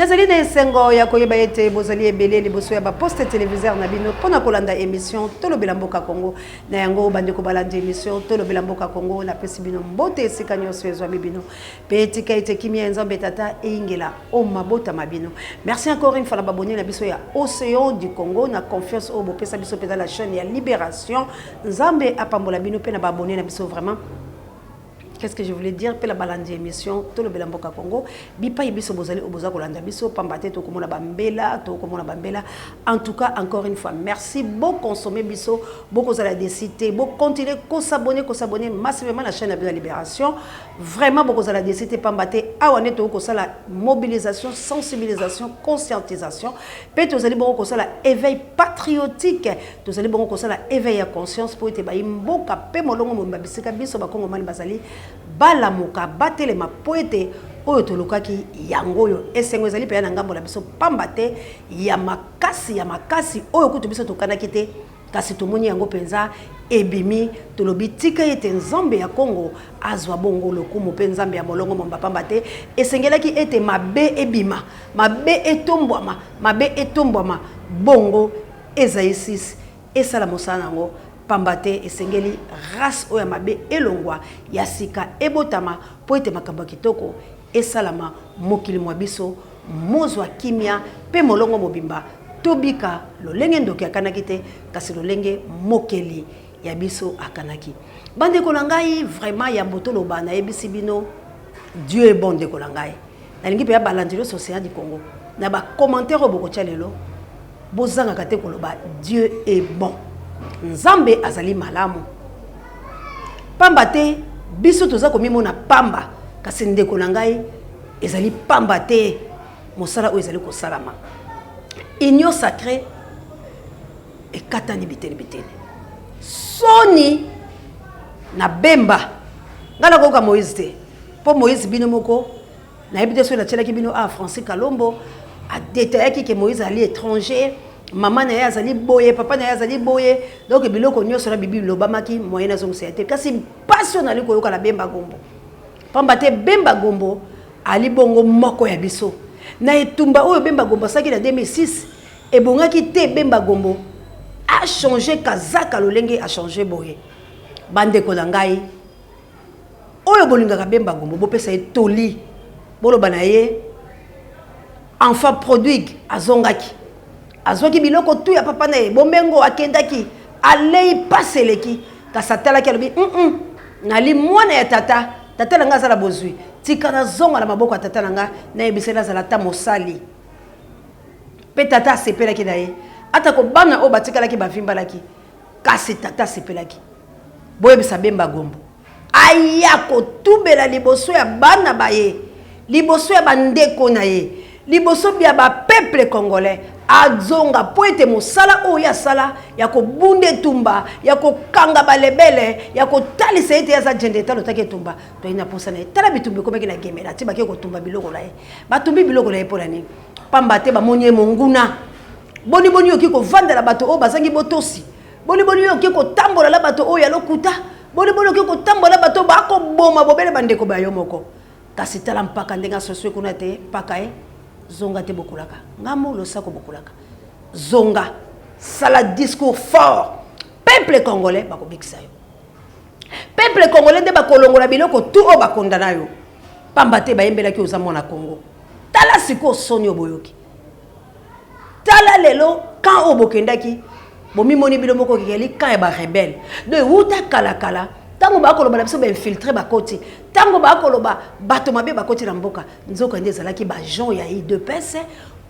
Nazali na esengo ya koyeba ete bozali ebele liboso ya baposte televiseur na bino mpo na kolanda emission Tolobela Mboka Congo. Na yango bandeko balandi emission Tolobela Mboka Congo, napesi bino mbote esika nyonso ezwami bino. Mpe tika ete kimia ya Nzambe Tata eyingela o mabota ma bino. Merci encore une fois na babone na biso ya Ocean du Congo na confiance oyo bopesa biso mpenza la chaîne ya Liberation. Nzambe apambola bino mpe na babone na biso vraiment. Qu'est-ce que je voulais dire mpe na balandi émission Tolobela Mboka Congo, bipai biso bozali oyo boza kolanda biso, pamba te tokomona bambela, tokomona bambela. En tout cas, encore une fois, merci. Boconsommer biso, bokozala déçus te, bocontinue kosabonner, kosabonner massivement na chaîne ya bino ya Libération. Vraiment bokozala déçus te, pamba te awa nde tokoki kosala mobilisation, sensibilisation, conscientisation, mpe tozali bongo kosala éveil patriotique, tozali bongo kosala éveil ya conscience mpo ete bayi mboka mpe molongo mobimba bisika biso bakongomani bazali balamuka, batelema mpo ete oyo tolukaki yango oyo. Esengo ezali mpenza na ngambo na biso, pamba te ya makasi, ya makasi oyo kutu biso tokanaki te, kasi tomoni yango mpenza ebimi. Tolobi tika ete Nzambe ya Kongo azwa bongo lokumu mpe Nzambe ya molongo momba, pamba te esengelaki ete mabe ebima, mabe etombwama, mabe etombwama bongo Esaïe 6 esala mosala na yango, pamba te esengeli race oyo ya mabe elongwa, ya sika ebotama mpo ete makambo ya kitoko esalama, mokili mwa biso mozwa kimia mpe molongo mobimba, tobika lolenge ndoki akanaki te, kasi lolenge mokeli ya biso akanaki. Bandeko na ngai, vraiment yambo toloba, nayebisi bino Dieu est bon. Ndeko na ngai, nalingi mpenza balandi nyonso Océan du Congo, na bacommentaire oyo bokotia lelo, bozangaka te koloba Dieu est bon, Nzambe azali malamu, pamba te biso toza komimona pamba, kasi ndeko na ngai, ezali pamba te mosala oyo ezali kosalama. Union sacrée ekatani biteni biteni. Soni na Bemba. Ngai nakoyoka Moïse te, mpo Moïse bino moko nayebi te soki natielaki bino a Francis Kalombo adetayaki ke Moïse azali étranger, mama na ye azali boye, papa na ye azali boye. Donc biloko nyonso na bibi lobamaki, moyen nazongisa ye te. Kasi mpasi oyo nali koyoka na Bemba Gombo, pamba te Bemba Gombo ali bongo moko ya biso na etumba oyo Bemba Gombo asalaki na 2006. Ebongaki te Bemba Gombo achange kazaka lolenge achange boye. Bandeko na ngai oyo bolingaka Bemba Gombo, bopesa ye toli, boloba na ye enfant prodigue azongaki, azwaki biloko tu ya papa na ye, bomengo akendaki, alei pasi eleki, kasi atalaki, alobi nali mwana ya tata, tata na ngai aza na bozwi, tika nazonga na maboko ya tata na ngai, nayebiseli azala ata mosali. Mpe tata asepelaki na ye, atako bana oyo batikalaki bavimbalaki, kasi tata asepelaki. Boyebisa Bemba Gombo aya kotubela liboso ya bana ba ye, liboso ya bandeko na ye, liboso bya bapeuple congolais, azonga mpo ete mosala oyo ye asala ya kobunda etumba, ya kokanga balebele, ya kotalisa ete ye aza jendeta lotaki etumba, toyei na posa na ye. Tala bitumba ekomaki na Gemena, ti bake kotumba biloko na ye. Batumbi biloko na ye mpo na nini? Pamba te bamoni ye monguna. Boni boni okoki kovanda na bato oyo bazangi botosi? Boni boni okoki kotambola na bato oyo ya lokuta? Boni boni okoki kotambola na bato oyo bakoboma bobele bandeko ba yo moko? Kasi tala mpaka ndenge asoswe kuna te, mpaka e zonga te, bokulaka ngambo losako, bokulaka zonga, sala discours fort, peuple congolais bakobikisa yo, peuple congolais nde bakolongola biloko tu oyo bakondana yo, pamba te bayembelaki oza mwana Congo. Tala sikoyo soni oyo boyoki. Tala lelo camp oyo bokendaki, bomimoni bino moko kekeli camp ya barebele. Donc ewuta kalakala ntango bakoloba na biso bainfiltre bakoti, ntango bakoloba bato mabe bakoti na mboka, nzoka nde ezalaki baagent ya UDPS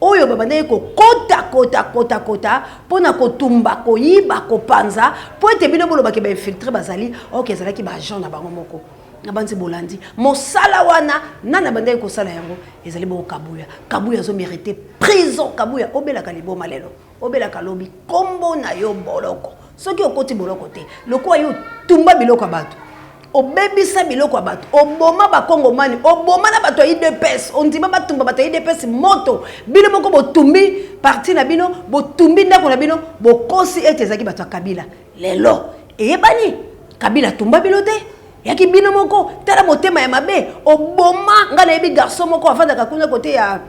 oyo babandaki kokota kota kota kota mpo na kotumba, koyiba, kopanza, mpo ete bino bolobaki bainfiltre bazali oke, ezalaki baagent na bango moko. Na banzi bolandi mosala wana, nani abandaki kosala yango? Ezali bongo Kabuya. Kabuya azomérite prison. Kabuya obelaka liboma lelo, obelaka lobi, kombo na yo boloko. Soki okoti boloko te, lokola yo otumba biloko ya bato, obebisa biloko ya bato, oboma bakongomani, oboma na bato ya UDPS, ondima batumba bato ya UDPS moto, bino moko botumbi parti na bino, botumbi ndako na bino, bokosi ete ezalaki bato ya Kabila. Lelo eyebani Kabila atumba bino te, yaki bino moko. Tala motema ya mabe, oboma ngai. Nayebi garçon moko afandaka kuna kote ya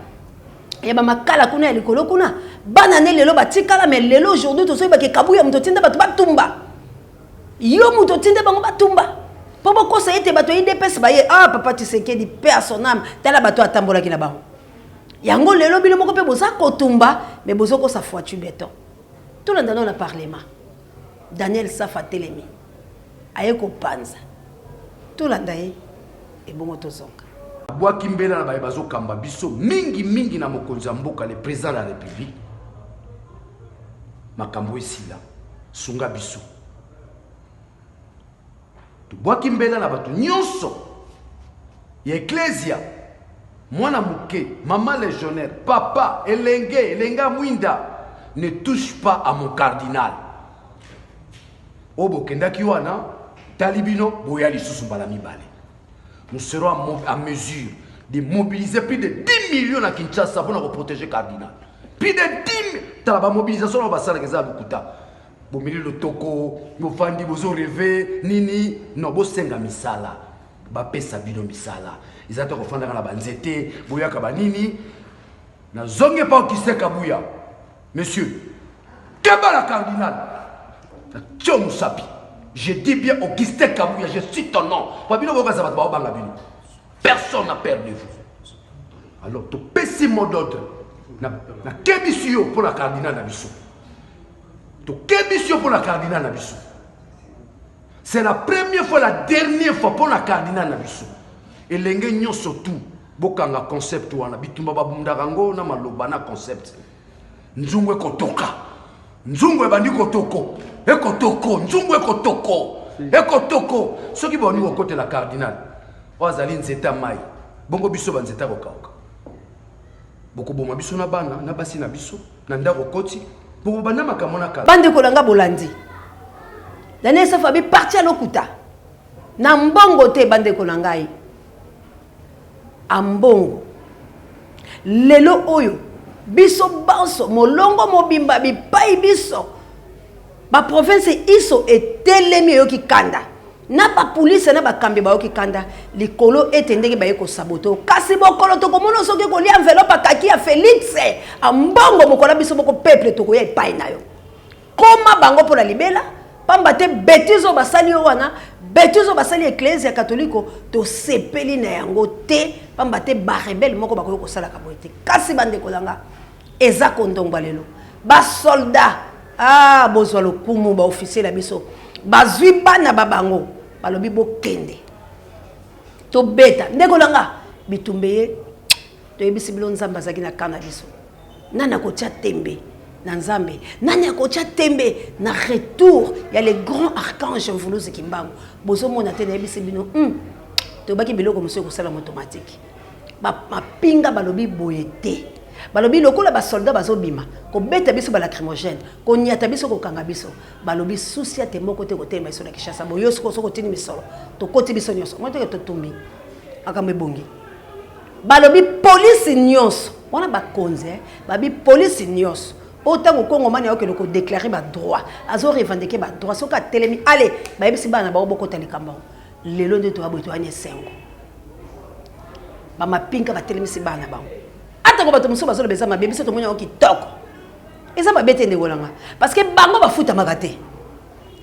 Ya bamakala kuna ya likolo kuna, bana ne lelo batikala. Mais lelo, aujourd'hui, tozoyebaka Kabuya moto otinda bato batumba yo, moto otinda bango batumba mpo bokosa ete bato ya UDPS baye. Ah, papa Tshisekedi, paix à son âme, tala bato atambolaki na bango. Yango lelo bino moko mpe boza kotumba, mais bozokosa Fatshi Béton. Tolanda nano na parlement, Daniel Safa atelemi, aye kopanza. Tolanda ye, ebongo tozonga. Abwaki mbela na baye bazokamba biso, mingimingi na mokonzi ya mboka, le président de la République. Makambo esila, sunga biso. Tobwaki mbela na bato nyonso ya eklesia, mwana moke, mama légionnaire, papa elenge, elenge ya mwinda, ne touche pas à mon cardinal. Oyo bokendaki wana, tali bino boya lisusu mbala mibale. Nous serons à mesure de mobiliser plus de 10 millions na Kinshasa mpona koprotéger cardinal. Plus de 10. Tala bamobilisation na basalaka, eza ya lokuta. Bomeli lotoko, bofandi, bozorêver nini? Non, bosenga misala, bapesa bino misala. Eza te kofandaka na banzete, boyaka banini. Nazongi epa Augustin Kabuya. Monsieur, keba na cardinal, natio mosapi. Je dis bien Augustin Kabuya, je cite ton nom. Po bino boyokaza bato baobanga bino, personne n'a peur de vous. Alors topesi mot d'ordre, nakebisi yo mpo na cardinal na biso. Tokebisi yo mpo na cardinal na biso. C'est la première fois, la dernière fois mpo na cardinal na biso. Elenge nyonso tu, bokanga concept wana. Bitumba babundaka yango na maloba na concept. Nzungu ekotoka, nzungu ebandi kotoko, ekotoko, nzungu ekotoko, ekotoko. Soki boni kokotela cardinal oyo azali nzete ya mai, bongo biso banzete ya kokauka, bokoboma biso na bana na basi na biso na ndako. Okoti, bokobanda makambo na kala. Bandeko na nga, bolandi Daniel Safu abi parti ya lokuta na mbongo te. Bandeko na ngai, ambongo lelo oyo biso banso, molongo mobimba, bipai biso baprovince iso etelemi, eyoki kanda na bapolisi na bakambi, bayoki kanda likolo ete ndenge baye kosaboter. Kasi bokolo tokomona soki kolia enveloppe akaki ya Félix Ambongo. Mokola biso moko peuple tokoya epai na yo, koma bango mpo na libela, pamba te bêtise oyo basali yo wana, bêtise oyo basali eklese ya katoliko, tosepeli na yango te, pamba te barebelles moko bakoki kosalaka boye te. Kasi bandeko na nga, eza kondongwa lelo. Basoldat, ah, bozwa lokumu. Baofficier na biso bazwi bana ba bango, balobi bokende tobeta. Ndeko na nga, bitumba ye toyebisi bino, Nzambe azalaki na ka na biso. Nani akotia tembe na Nzambe? Nani akotia tembe na retour ya le grand archange Mvuluzi Kimbangu? Bozomona te, nayebisi bino, toyebaki biloko mosusu ekosalama automatique. Mapinga balobi boye te, balobi lokola basoldat bazobima kobeta biso balacrymogène, koniata biso, kokanga biso, balobi susi ate moko te kotelema biso na Kinshasa. Boyo sikoyo, soki otindi misolo, tokoti biso nyonso mo teke totumbi, makambo ebongi. Balobi polisi nyonso wana, bakonzi babi polisi nyonso oyo ntango kongomani akokende kodéclarer badroit, azorevendiquer badroit, soki atelemi ale, bayebisi bana bango bokota likambo yango. Lelo nde toya boye, toyani esengo, bamapinka batelemisi bana bango. Atako bato mosusu bazoloba eza mabe, biso tomoni yango kitoko. Eza mabe te, ndeko nanga, parce que bango bafutamaka te,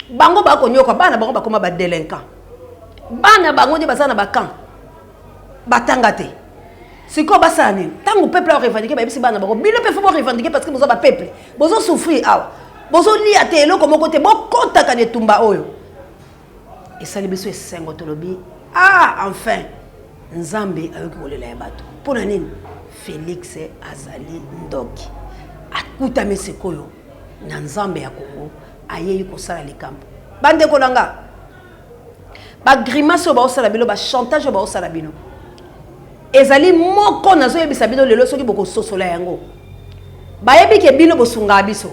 bango bakonyoka bana bango, bakoma badélinquant. Bana bango nde baza na bacamp, batanga te. Sikoyo basala nini? Ntango peuple arevendiquer, bayebisi bana bango: bino mpe faut borevendiquer, parce que boza bapeuple, bozosouffrir awa, bozolia te, eloko moko te, bokɔtaka na etumba oyo. Esali biso esengo, tolobi: ah, enfin Nzambe ayoki kolela ya bato. Mpo na nini? Félix azali ndoki, akutami sikoyo na Nzambe ya Kongo, ayei kosala likambo. Bandeko na nga, bagrimace oyo baosala bino, bachantage oyo baosala bino, ezali moko nazoyebisa bino lelo. Soki bokososola yango, bayebi ke bino bosungaka biso,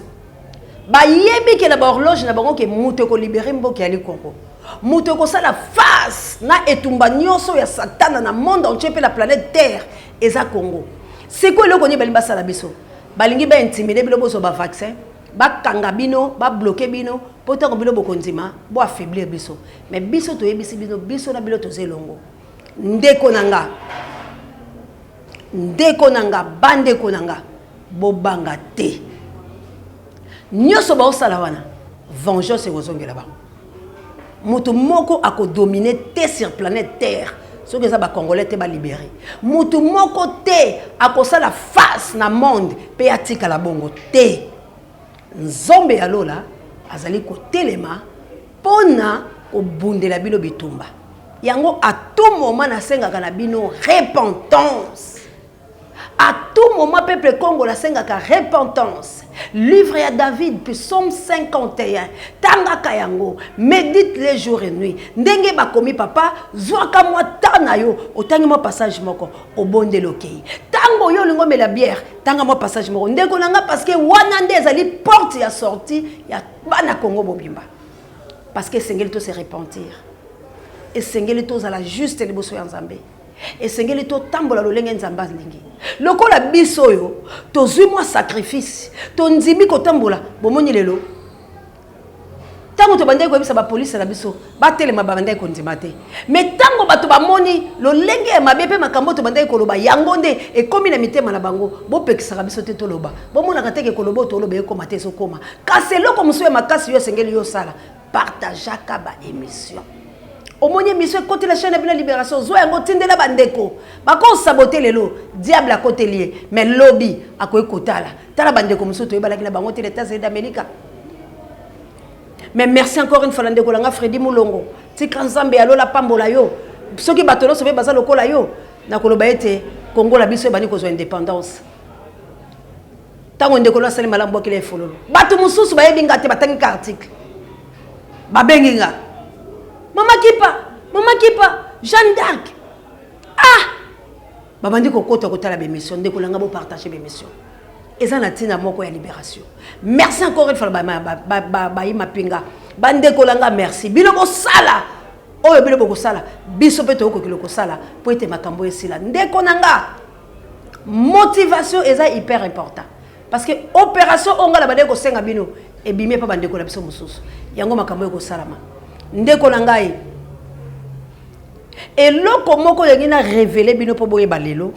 bayebi ke na bahorloge na bango ke moto ekolibérer mboka ya Likongo, moto ekosala face na etumba nyonso ya Satana na monde entier mpe la planète Terre, eza Congo. Sikoyo eloko nini balingi basala biso? Balingi baintimider bino, bozwa bavaccin, bakanga bino, babloquer bino, mpo ntango bino bokondima, boaffaiblir biso. Mais biso toyebisi bino, biso na bino toza elongo. Ndeko na nga, Ndeko na nga, bandeko na nga, bobanga te. Nyonso baosala wana, vengeance ekozongela bango. Moto moko akodomine te sur planète Terre soki eza bacongolais te balibere. Moto moko te akosala face na monde mpe atikala bongo te. Nzambe ya lola azali kotelema mpo na kobundela bino bitumba. Yango à tout moment nasengaka na bino repentance. À tout moment peuple Congo nasengaka repentance. Livre ya David psaume 51 tangaka yango, médite les jours et nuit. Ndenge bakomi papa, zwaka mwa temps na yo, otangi mwa passage moko, obondeli okei. Tango yo olingi omela bière, tanga mwa passage moko. Ndeko na nga parce que wana nde ezali porte ya sortie ya bana Congo mobimba. Parce que esengeli to se repentir. Esengeli tozala juste liboso ya Nzambe. Esengeli totambola lolenge Nzambe alingi. Lokola biso oyo tozwi mwa sacrifice, tondimi kotambola, bomoni lelo ntango tobandaki koyebisa bapolisi na biso batelema, babandaki kondima te. Me ntango bato bamoni lolenge ya mabe mpe makambo tobandaki koloba, yango nde ekomi na mitema na bango. Bopekisaka biso te toloba, bomonaka te ke koloba oyo toloba ekoma te, ezokoma. Kasi eloko mosusu ya makasi yo esengeli yo osala, partageaka ba émission. Omoni émission ekoti na chaîne na bino Libération, zwa yango tindela bandeko. Bakosabote lelo, diable akoteli ye, mais lobi akoki kotala. Tala bandeko mosusu toyebalaki na bango te na États-Unis d'Amérique. Mais merci encore une fois na ndeko na nga Freddy Mulongo. Tika Nzambe ya lola pambola yo. Soki bato nyonso mpe baza lokola yo, nakoloba ete Congo na biso ebandi kozwa indépendance. Ntango ndeko no asali malamu, bwakela ye fololo. Bato mosusu bayebi nga te, batangi ka article, babengi nga mama Kipa, mama Kipa, Jeanne d'Arc. Ah, babandi kokota kotala bémission. Ndeko na nga, bopartage bémission, eza na ntina moko ya libération. Merci encore une fois bayi mapinga, bandeko na nga, merci. Bino bosala oyo bino bokosala, biso mpe tokoki kosala mpo ete makambo esila. Ndeko na nga, motivation eza hyper important, parce que opération oyo ngai na bandeki kosenga bino ebimi epa bandeko na biso mosusu, yango makambo ekosalama. Ndeko na ngai, eloko moko olingi na révéler bino mpo boyeba lelo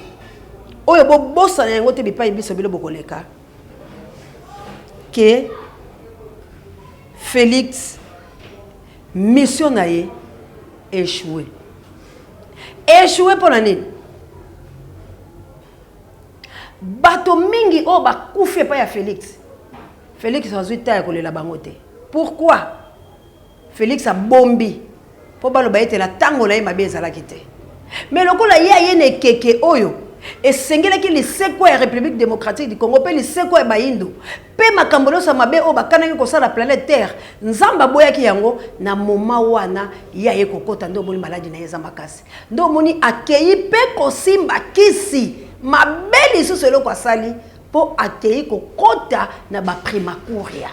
oyo, bobosana yango te bipai biso bino bokoleka ke Félix, mission na ye échoué. Échoué mpo na nini? Bato mingi oyo bakufi epai ya Félix, Félix azwi ta ya kolela bango te. Pourquoi? Félix abombi mpo baloba ete na ntango na ye mabe ezalaki te. Mais lokola ye aye na ekeke oyo esengelaki lisekwa ya République démocratique du Congo mpe lisekwa ya bayindo mpe makambo nyonso ya mabe oyo bakanaki kosala planète Terre, Nzambe aboyaki yango. Na moma wana ye aye kokɔta, nde omoni maladi na ye eza makasi, nde omoni akei mpe kosimba kisi mabe. Lisusu eloko asali mpo akei kokɔta na baprimakuria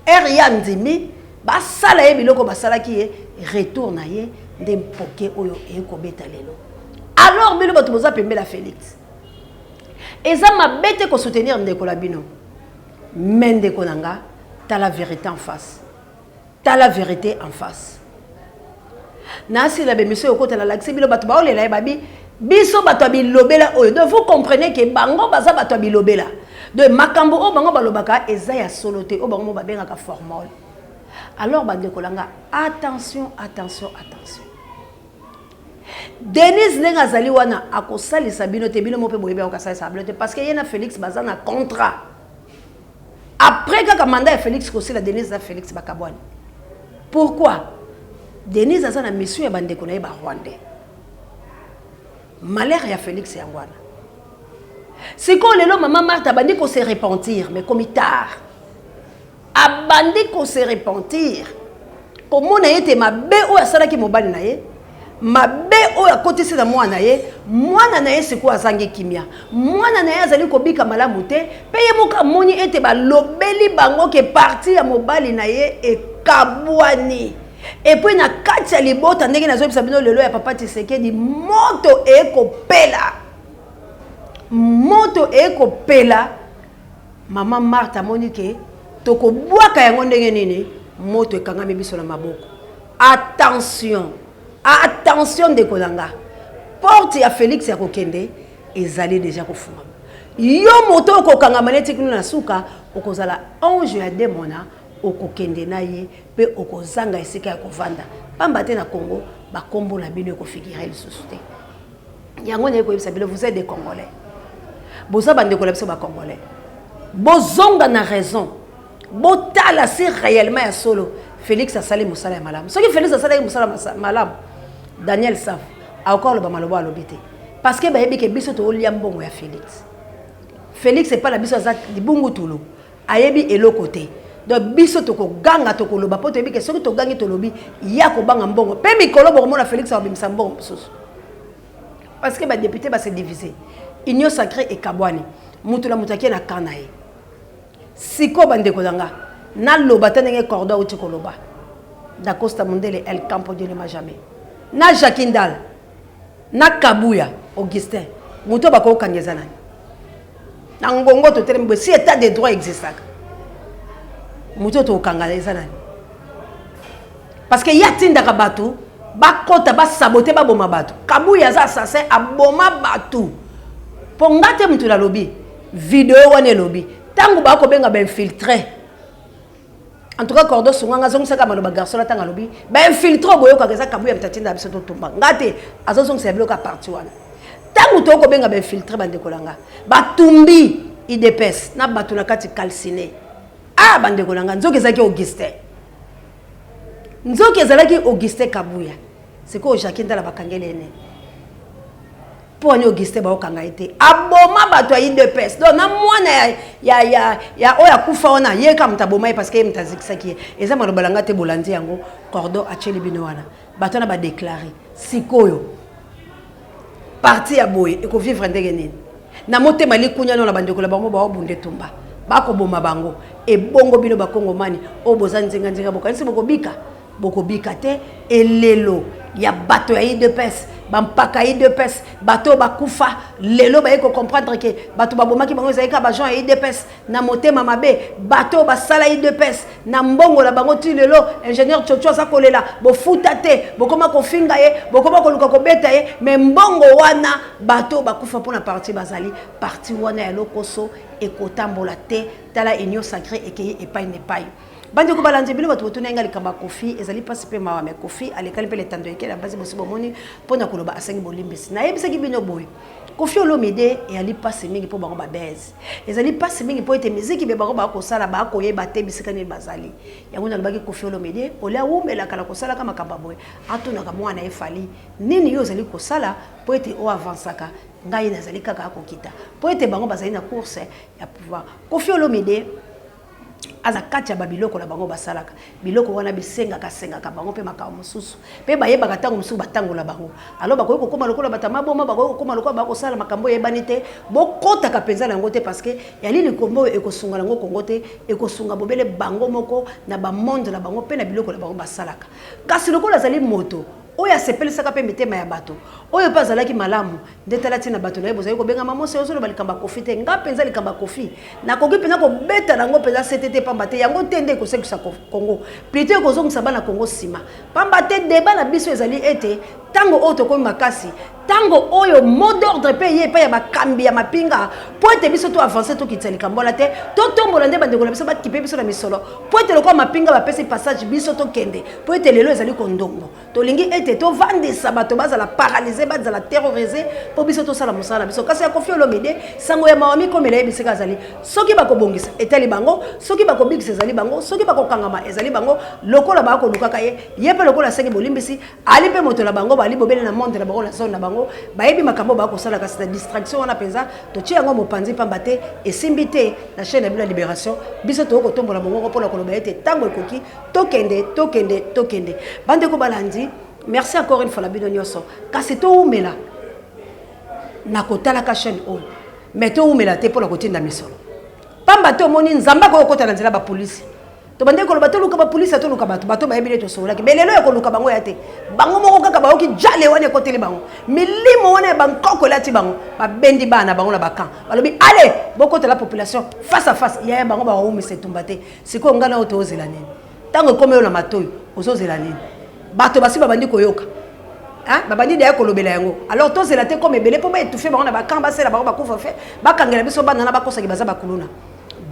ere ya ndimi basala ye biloko basalaki ye, retour na ye nde mpoke oyo eye kobeta lelo. Alors bino bato boza pembela Félix, eza mabe te kosoutenir ndeko na bino, mais ndeko na nga, tala vérité en face, tala vérité en face. Nasila bemission okotala, lakisi bino bato baolela ye, babi biso bato ya bilobela oyo. Donc vous comprenez ke bango baza bato ya bilobela. Donc makambo oyo bango balobaka eza ya solo te, oyo bango mo babengaka formol. Alors bandeko na nga, attention, attention, attention. Denise ndenge azali wana akosalisa bino te. Bino mo mpe boyebi akosalisa bino te, parce que ye na Félix baza na contrat. Après kaka mandat ya Félix kosila, Denise na Félix bakabwani. Pourquoi? Denise aza na mission ya bandeko na ye barwandais. Malheur ya Félix yango wana. Sikoyo lelo mama Marthe abandi kose repentir, mais komi tard. Abandi kose repentir, komona ete mabe oyo asalaki mobali na ye, mabe oyo akotisi na mwana ye, mwana na ye sikoyo azangi kimia, mwana na ye azali kobika malamu te. Mpe ye moko amoni ete balobeli bango ke parti ya mobali na ye ekabwani. Et puis na kati ya libota, ndenge nazoyebisa bino lelo ya papa Tshisekedi, moto ekopela, moto ekopela. Mama Marthe amoni ke tokobwaka yango ndenge nini, moto ekangami biso na maboko. Attention, attention ndeko na nga. Porte ya Felix ya kokende ezali deja kofungama. Yo moto okokangama neti kino na suka, okozala ange ya demona, okokende na ye mpe okozanga esika ya kovanda. Pamba te na Congo bakombo na bino ekofigure lisusu te. Yango naye koyebisa bino, vous êtes des Congolais. Boza bandeko na biso ba Congolais. Bozonga na raison. Botala si réellement ya solo Félix asali mosala ya malamu. Soki Félix asalaki mosala malamu, Daniel Safu akoka koloba maloba alobi te. Parce que bayebi ke biso tolia mbongo ya Félix. Félix epai na biso aza libungutulu, ayebi eloko te. Donc biso tokoganga tokoloba po toyebi ke soki togangi tolobi ya kobanga mbongo. Pe mikolo bokomona Félix akobimisa mbongo mosusu. Parce que ba députés ba se diviser. Union sacrée ekabwani. Mutu na mutu akie na camp na ye. Siko bandeko na nga, naloba ta ndenge cordon auti koloba. Dacosta Mundele El Campo Dieu ne m'a jamais. Na Jacques Ndal, na Kabuya Augustin, moto bakokanga eza nani? Na ngongo totelemi boye, si état de droit existaka, moto tokokanga eza nani? Parce que ye atindaka bato bakota basabote baboma bato. Kabuya aza assassin, aboma bato. Mpo nga te moto nalobi, video wana elobi ntango bakobenga bainfiltré. En tout cas Cordo Sunganga azongisaka maloba garçon ntango alobi bainfiltré, boyokaka eza Kabuya moto atinda biso totumba. Nga te, azozongisa biloko ya parti wana. Ntango tokobenga bainfiltré, bandeko na nga, batumbi UDPS na bato na kati calciné. Ah, bandeko na nga, nzoki ezalaki Augustin, nzoki ezalaki Augustin Kabuya. Sikoyo Jacques Ndala bakangeli ye nini? Mpo ani Augustin baokanga ye te? Aboma bato ya UDPS. Donc na mwana ya oyo akufa wana, ye kaka moto aboma ye, parce que ye moto azikisaki ye. Eza maloba na nga te, bolandi yango, cordon atieli bino wana. Bato wana badéclare. Sikoyo parti ya boye ekovivre ndenge nini? Na motema likunya no na bandeko na bango baobunda etumba, bakoboma bango. Ebongo bino bakongomani oyo boza nzinganzinga, bokanisi bokobika? Bokobika te. Elelo ya bato ya UDPS, bampaka UDPS, bato oyo bakufa lelo baye kocomprendre ke bato babomaki bango ezali kaka bagens ya UDPS na motema mabe. Bato oyo basala UDPS na mbongo na bango, ti lelo ingénieur Tshotsho aza kolela, bofuta te, bokoma kofinga ye, bokoma koluka kobeta ye, me mbongo wana bato oyo bakufa mpona parti bazali. Parti wana ya lokoso ekotambola te. Tala Union sacrée ekei epai na epai. Bandeko balandi, bino bato botuna nga likambo ya Kofi, ezali mpasi mpe mawa. Me Kofi alekali mpe letando ekele ya basi bosi bomoni mpo na koloba asengi bolimbisi. Nayebisaki bino boye, Kofi Olomide eyali mpasi mingi mpo bango babeze, ezali mpasi mingi mpo ete miziki be bango bakosala, bakoyeba te bisika nini bazali. Yango nalobaki, Kofi Olomide olia awumelaka na kosalaka makambo ya boye, atunaka mwana ye Fally: nini yo ozali kosala mpo ete oavansaka, ngai nazali kaka akokita? Mpo ete bango bazali na course ya pouvoir. Kofi Olomide aza kati ya babiloko na bango, basalaka biloko wana bisengaka sengaka bango mpe makambo mosusu, mpe bayebaka ntango mosusu batangola bango. Alors bakoki kokóma lokola bato ya maboma, bakoki kokóma lokola bakosala makambo oyebani te. Bokɔtaka mpenza na yango te, parce que yali likombo oyo ekosunga yango Kongo te, ekosunga bobele bango moko na bamonde na bango mpe na biloko na bango basalaka. Kasi lokola azali moto oyo asepelisaka mpe mitema ya bato oyo mpe azalaki malamu nde, tala ntina bato na ye bozali kobengama mose. Ozoloba likambo ya Kofi te, nga mpenza likambo ya Kofi nakoki mpenza kobeta nango mpenza sete te, pamba te yango te nde ekosekisa Kongo, plutôt ekozongisa bana Kongo nsima. Pamba te débat na biso ezali ete ntango oyo tokomi makasi, ntango oyo mot d'ordre mpe ye epai ya bakambi ya mapinga mpo ete biso to avance, tokitisa likambo wana te, totombola nde bandeko na biso bakipe biso na misolo, mpo ete lokola mapinga bapesi passage, biso tokende, mpo ete lelo ezali kondongo. Tolingi ete tovandisa bato bazala paralyse, bazala terrorisé, mpo biso tosala mosala na biso. Kasi ya Kofi Olomide, sango ya mawa mikomela ye bisika azali. Soki bakobongisa etali bango, soki bakobikisa ezali bango, soki bakokangama ezali bango. Lokola bakolukaka ye, ye mpe lokola asengi bolimbisi, ali mpe moto na bango, bali bobele na monde na bango, na zone na bango, bayebi makambo bakosala. Kasi na distraction wana mpenza totie yango mopanzi, pamba te esimbi te. Na chaîne ya bino ya Libération, biso tokoki kotombola mongongo mpona koloba ete ntango ekoki, tokende, tokende, tokende. Bandeko balandi, merci encore une fois na bino nyonso. Kasi towumela na kotalaka chaîne oyo, mais towumela te mpona kotinda misolo, pamba te omoni Nzambe akoki kokota na nzela bapolisi. Tobandeki koloba toluka bapolisi, toluka bato, bato bayebi nde tosololaki. Me lelo ya koluka bango ya te, bango moko kaka bayoki jale wana ekoteli bango, milimo wana ya bankoko elati bango, babendi bana bango na bakamp, balobi: "Ale, bokotela population face à face." Yaya, bango bakowumisa etumba te. Sikoyo ngai na oyo toozela nini? Ntango ekomi oyo na matoyi, ozozela nini? Bato basi babandi koyoka. Hein? Babandi deya kolobela yango. Alors tozela te comme ebele mpo baétouffe bango na bacamp, basela bango bakufa fe, bakangela biso bana na bakosaki baza bakuluna.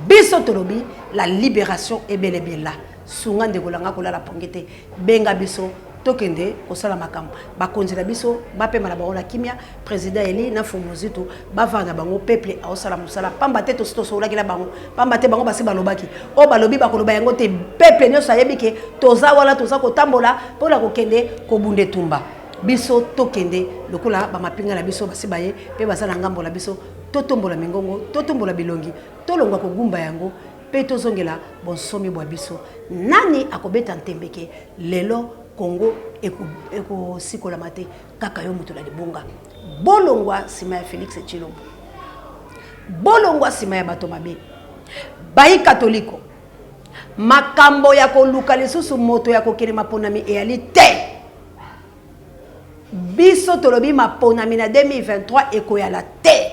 Biso tolobi la libération est bel et bien là. Sunga ndeko langa kolala pongi te, benga biso tokende kosala makambo. Bakonzi na biso bapema na bango na kimia. Président eli na Fumuzitu bavanda na bango, peuple aosala mosala pamba te. Tosi tosololaki na bango pamba te. Bango basi balobaki oyo balobi, bakoloba yango te. Peuple nyonso ayebi ke toza wana, toza kotambola mpona kokende kobunda etumba. Biso tokende lokola bamapinga na biso basi baye mpe baza na ngambo na biso. Totombola mingongo, totombola bilongi, tolongwa kogumba yango mpe tozongela bonsomi bwa biso. Nani akobeta ntembeke lelo Kongo ekosikolama te? Kaka yo moto na libunga. Bolongwa nsima ya Félix Tshilombo, bolongwa nsima ya bato mabe bayi katoliko. Makambo ya koluka lisusu moto ya kokende maponami eyali te. Biso tolobi maponami na 2023 ekoyala te.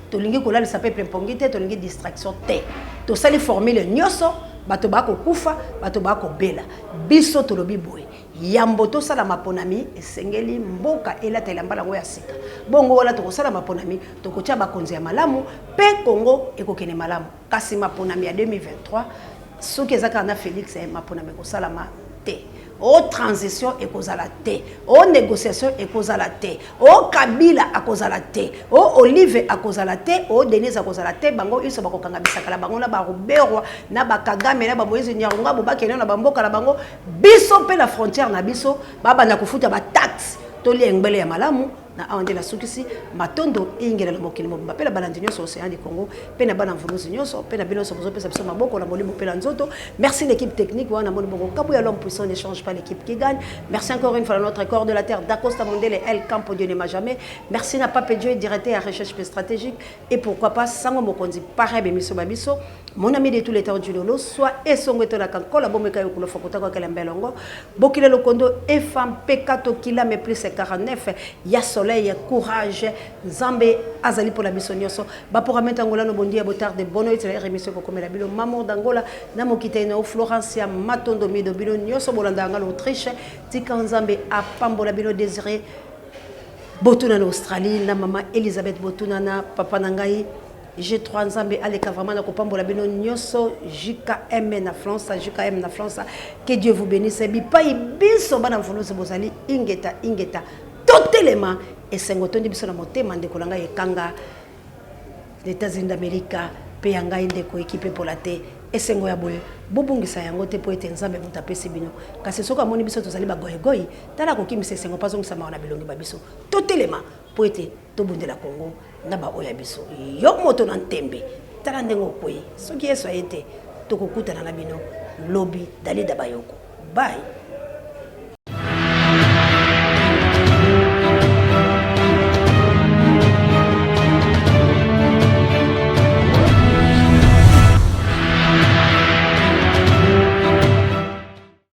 Tolingi kolalisa peuple mpongi te, tolingi distraction te. Tosali formule nyonso, bato bakokufa, bato bakobela. Biso tolobi boye: yambo tosala maponami, esengeli mboka elata elamba yango ya sika. Bongo wana tokosala maponami, tokotia bakonzi ya malamu mpe Kongo ekokende malamu. Kasi maponami ya 2023, soki eza kaka na Félix, maponami ekosalama te. O transition ekozala te, o négociation ekozala te, o Kabila akozala te, o Olive akozala te, o Denise akozala te. Bango nyonso bakokanga bisakala bango na baRuberwa na baKagame na baMoïse Nyarungabo, bakende na bamboka na bango. Biso mpe na frontière na biso babanda kofuta bataxe, tolia engbele ya malamu. Na awa nde nasukisi. Matondo ingela na mokili mobimba mpe na balandi nyonso Océan du Congo, mpe na bana mvuluzi nyonso, mpe na bino nyonso bozopesa biso maboko na molimo mpe na nzoto. Merci l'équipe technique wana moni bongo Kabuya, l'homme puissant ne change pas, l'équipe qui gagne. Merci encore une fois à notre corps de la terre, Dacosta Mondele El Campo, Dieu ne m'a jamais. Merci na Pape Dieu, directeur ya recherche stratégique, et pourquoi pas Sango Mokonzi Pareb émission babiso, mon ami de tous les temps du lolo soit esongo etolaka nkola bomeka yo kulofa kotaka kela mbelongo bokile lokondo efam peka tokila me plus 49 ya soleil. Courage, Nzambe azali mpona biso nyonso. Baporamete Angola no bondia botarde bono etela émission kokomela bino. Mamour d'Angola na mokita ino Florence ya Matondo Mido, bino nyonso bolanda yanga na Autriche, tika Nzambe apambola bino. Désiré Botuna na Australie, na mama Elizabeth Botuna, na papa na ngai G3, Nzambe aleka vraiment na kopambola bino nyonso. JKM na France, JKM na France, que Dieu vous bénisse. Bipai biso bana mvuluzi bozali, ingeta ingeta, totelema. Esengo tondi biso na motema. Ndeko na ngai ekanga na États-Unis d'Amérique, mpe ya ngai ndeko ekipe epola te. Esengo ya boye bobungisa yango te, mpo ete Nzambe moto apesi bino. Kasi soki amoni biso tozali bagoyigoyi, tala akokimisa esengo mpo azongisa mawa na bilongi ba biso. Totelema mpo ete tobundela Kongo na baoyo ya biso. Yo moto na ntembe, tala ndenge okwei. Soki Yesu aye te, tokokutana na bino lobi. Dalida Bayoko, bye.